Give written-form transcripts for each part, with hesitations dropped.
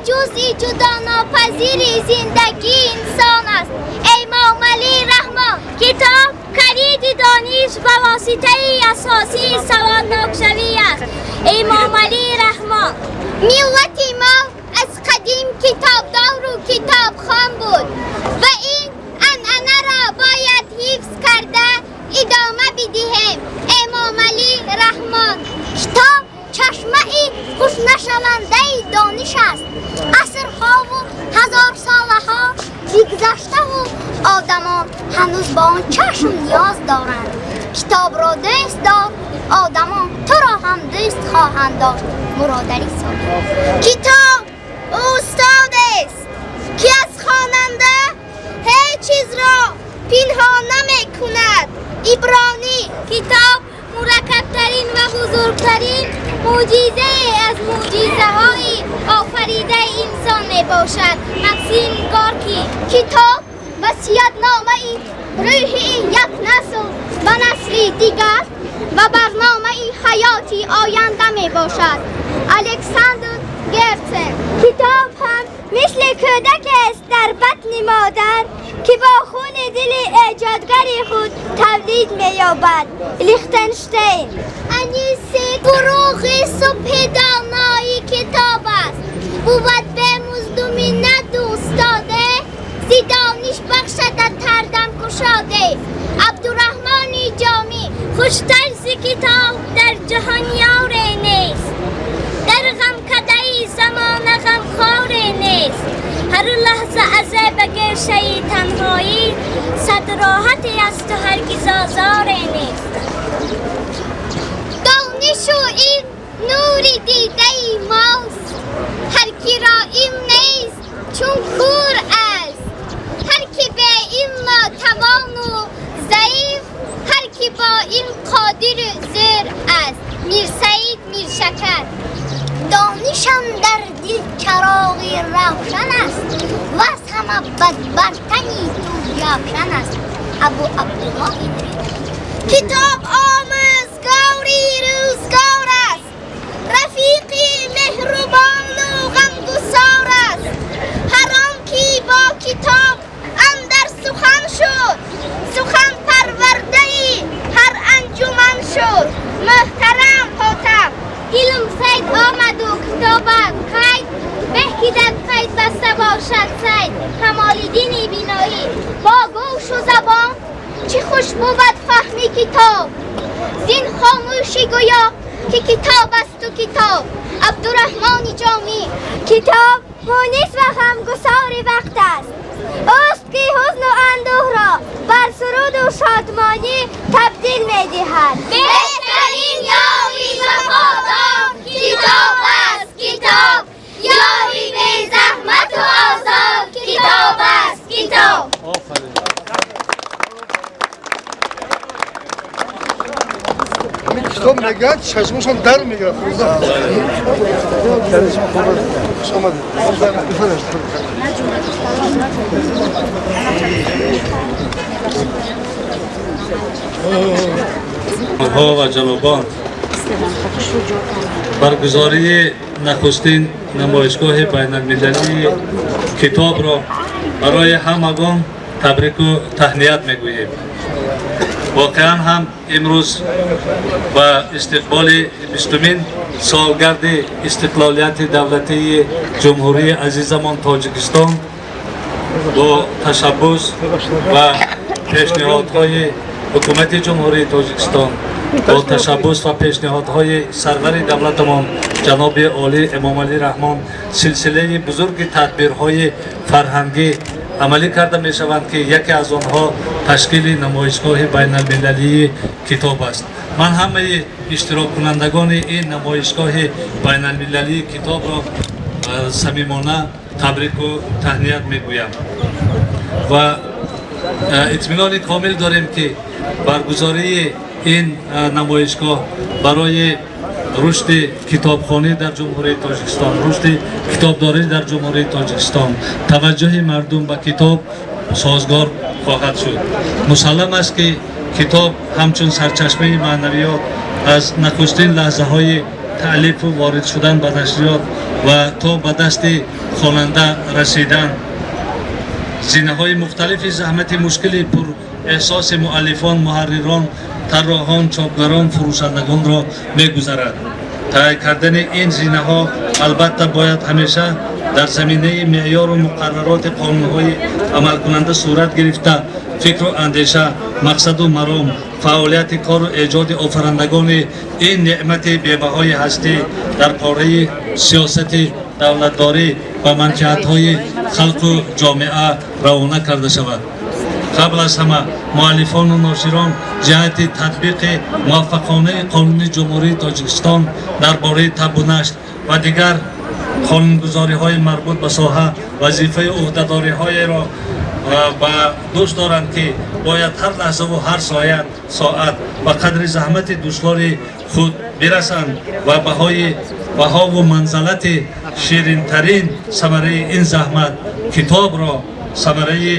Ҷузъи ҷудонопазири зиндагии инсон аст. Эмомалӣ Раҳмон. Китоб калиди дониш ва воситаи асосии саводнокшавӣ аст. Эмомалӣ Раҳмон. Миллати мо аз қадим китобдору китобхон буд ва ин анъанаро бояд ҳифз карда идома бидиҳем. Эмомалӣ Раҳмон. Китоб чашмаи хушкнашавандаи дониш аст. Асрҳову ҳазорсолаҳо бигзаштаву одамон ҳанӯз ба он чашм ниёз доранд. Китобро дӯст дор, одамон туро ҳам дӯст хоҳанд дошт. Муродалӣ Собир. Китоб устодест, ки аз хонанда ҳеҷ чизро пинҳон намекунад. Ибронӣ. Китоб мураккабтарин ва бузургтарин мӯъҷизае аз мӯъҷизаҳои офаридаи инсон мебошад. Максим Горкий. Китоб васиятномаи рӯҳии як насл ба насли дигар ва барномаи ҳаёти оянда мебошад. Александр Герцен. Китоб ҳам мисли кӯдакест дар батни модар, ки бо хуни дили эҷодгари худ тавлид меёбад. Лихтенштейн. Аниси фурӯғи субҳи донои китоб аст. Бувад бемузду миннату устоде, зи дониш бахшадат ҳардам кушоде. Абдураҳмони Ҷомӣ. Хуштар зи китоб дар ҷаҳон ёре нест, дар ғамкадаи замона ғамхоре нест. Ҳар лаҳза аз ба гӯшаи танҳоӣ сад роҳате аст, ту ҳаргиз озоре нест. Донишу илм нури дидаи мост. Ҳар киро илм нест, чун кӯр аст. Ҳар ки беилм нотавону заиф, ҳар ки бо илм қодиру зӯр аст. Мирсаид Миршакар. Донишам дар дил чароғи равшан аст ва аз ҳама бад бар тани ту ҷавшан аст. Абу Абдуллоҳи Рӯдакӣ. Китоб омӯзгори рӯзгор аст, рафиқи меҳрубону ғамгусор аст. Ҳар он ки бо китоб андар сухан шуд, сухан парвардаи ҳар анҷуман шуд. Муҳтарам Ҳотам. Илм сайд омаду китобат қайд беҳ, ки дар қайд баста бошад сайд. Камолиддини Биноӣ. Бо гӯшу забон чӣ хуш бувад фаҳми китоб, зин хомӯшӣ гӯё ки китоб асту китоб. Абдураҳмони Ҷомӣ. Китоб мунис ва ғамгусори вақт аст. Ӯст ки ҳузну андӯҳро бар суруду шодмонӣ табдил медиҳад. Беҳтарин ёри вафодор китоб аст китоб, ёри безаҳмату озод китоб аст китоб. Офарин. Ҳамин китоб мегӯяд, чашмошон дар мегирад. Хуш омадед. Бифармоед. Ҳо ва ҷанобон, баргузории нахустин намоишгоҳи байналмилалии китобро барои ҳамагон табрику таҳният мегӯем. Воқеан ҳам имрӯз ба истиқболи 20-умин солгарди истиқлолияти давлатии Ҷумҳурии азизамон Тоҷикистон бо ташаббус ва пешниҳодҳои Ҳукумати Ҷумҳурии Тоҷикистон, бо ташаббус ва пешниҳодҳои сарвари давлатамон ҷаноби олӣ Эмомалӣ Раҳмон силсилаи бузурги тадбирҳои фарҳангӣ амалӣ карда мешаванд, ки яке аз онҳо ташкили намоишгоҳи байналмилалии китоб аст. Ман ҳамаи иштироккунандагони ин намоишгоҳи байналмилалии китобро самимона табрику таҳният мегӯям ва итминони комил дорем, ки баргузории ин намоишгоҳ барои рушди китобхонӣ дар Ҷумҳурии Тоҷикистон, рушди китобдорӣ дар Ҷумҳурии Тоҷикистон, таваҷҷӯҳи мардум ба китоб созгор хоҳад шуд. Мусаллам аст, ки китоб ҳамчун сарчашмаи маънавиёт аз нахустин лаҳзаҳои таълифу ворид шудан ба нашриёт ва то ба дасти хонанда расидан зинаҳои мухталифи заҳмати мушкили пур эҳсоси муаллифон, муҳаррирон, тарроҳон, чопгарон, фурӯшандагонро мегузарад. Тай кардани ин зинаҳо албатта бояд ҳамеша дар заминаи меъёру муқаррароти қонунҳои амалкунанда сурат гирифта, фикру андеша, мақсаду маром, фаъолияти кору эҷоди офарандагони ин неъмати бебаҳои ҳастӣ дар пораи сиёсати давлатдорӣ ва манфиатҳои халқу ҷомеа равона карда шавад. Қабл аз ҳама муаллифону ноширон ҷиҳати татбиқи муваффақонаи Қонуни Ҷумҳурии Тоҷикистон дар бораи табъу нашр ва дигар қонунгузориҳои марбут ба соҳа вазифаю ӯҳдадориҳоеро ба дӯш доранд, ки бояд ҳар лаҳзаву ҳар соат ба қадри заҳмати душвори худ бирасанд ва баҳои баҳову манзалати ширинтарин самараи ин заҳмат, китобро самараи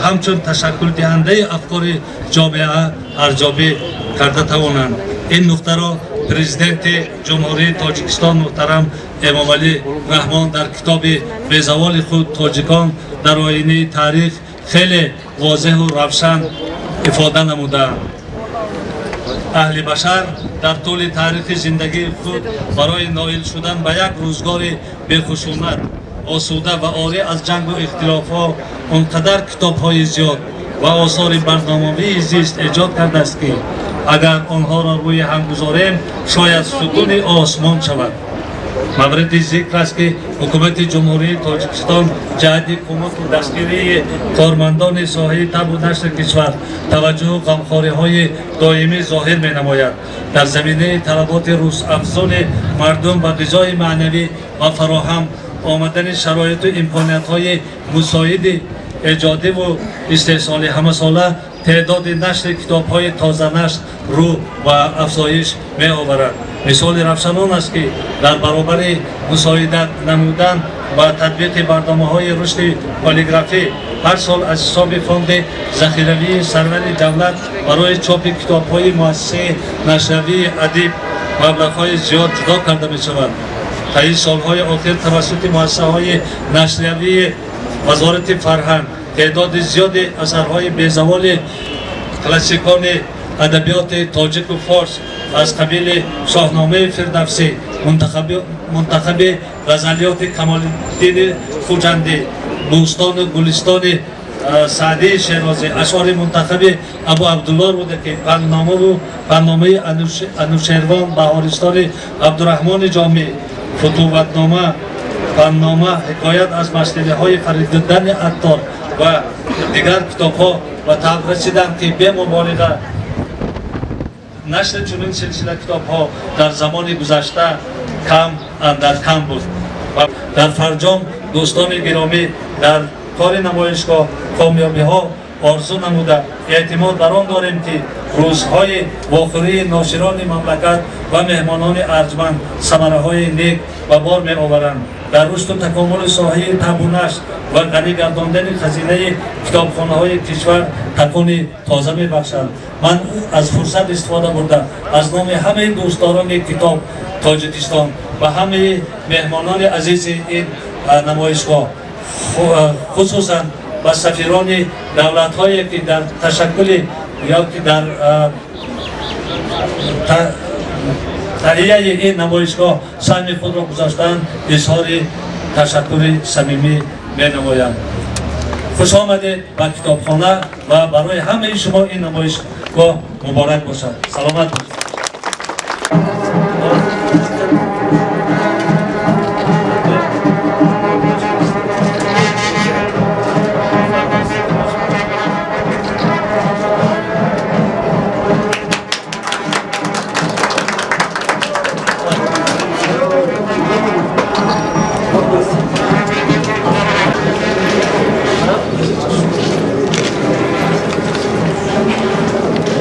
ҳамчун ташаккулдиҳандаи афкори ҷомеа арзёбӣ карда тавонанд. Ин нуқтаро Президенти Ҷумҳурии Тоҷикистон муҳтарам Эмомалӣ Раҳмон дар китоби безаволи худ «Тоҷикон дар оинаи таърих» хеле возеҳу равшан ифода намудаанд. Аҳли башар дар тӯли таърихи зиндагии худ барои ноил шудан ба як рӯзгори бехушунат, осуда ва орӣ аз ҷангу ихтилофҳо он қадар китобҳои зиёд ва осори барномавии зист эҷод кардааст, ки агар онҳоро рӯи ҳам гузорем, шояд сутуни осмон шавад. Мавриди зикр аст, ки Ҳукумати Ҷумҳурии Тоҷикистон ҷиҳати кӯмаку дастгирии кормандони соҳаи табъу нашри кишвар таваҷҷӯҳу ғамхориҳои доимӣ зоҳир менамояд. Дар заминаи талаботи рӯзафзуни мардум ба ғизои маънавӣ ва фароҳам омадани шароиту имкониятҳои мусоиди эҷодиву истеҳсолӣ ҳамасола теъдоди нашри китобҳои тозанашр рӯ ба афзоиш меоварад. Мисоли равшан он аст, ки дар баробари мусоидат намудан ба татбиқи барномаҳои рушди полиграфӣ ҳар сол аз ҳисоби фонди захиравии сарвари давлат барои чопи китобҳои муассисаи нашриявии «Адиб» маблағҳои зиёд ҷудо карда мешавад. Таи солҳои охир тавассути муассисаҳои нашриявии Вазорати фарҳанг теъдоди зиёди асарҳои безаволи классикони адабиёти тоҷику форс аз қабили Шоҳномаи Фирдавсӣ, мунтахаби ғазалиёти Камолиддини Хуҷандӣ, Бӯстону Гулистони Саъдии Шерозӣ, ашъори мунтахаби Абу Абдулло Рӯдакӣ, Пандномаву Пандномаи Анушервон, Баҳористони Абдураҳмони Ҷомӣ, Футуватнома, Панднома, Ҳикоят аз маснавиҳои Фаридуддини Аттор ва дигар китобҳо ба табъ расиданд, ки бемуболиға нашри чунин силсила китобҳо дар замони гузашта кам андар кам буд. Ва дар фарҷом, дӯстони гиромӣ, дар кори намоишгоҳ комёбиҳо орзу намуда, эътимод бар он дорем, ки рӯзҳои вохӯрии ноширони мамлакат ва меҳмонони арҷманд самараҳои нек ба бор меоваранд, дар рушду такомули соҳаи табъу нашр ва ғанӣ гардондани хазинаи китобхонаҳои кишвар такони тоза мебахшанд. Ман аз фурсат истифода бурда, аз номи ҳамаи дӯстдорони китоб Тоҷикистон ва ҳамаи меҳмонони азизи ин намоишгоҳ, хусусан ба сафирони давлатҳое, ки дар ташаккули ё ки дар таҳияи ин намоишгоҳ саҳми худро гузоштанд, изҳори ташаккури самимӣ менамоям. Хуш омадед ба китобхона ва барои ҳамаи шумо ин намоишгоҳ муборак бошад. Саломат бошед.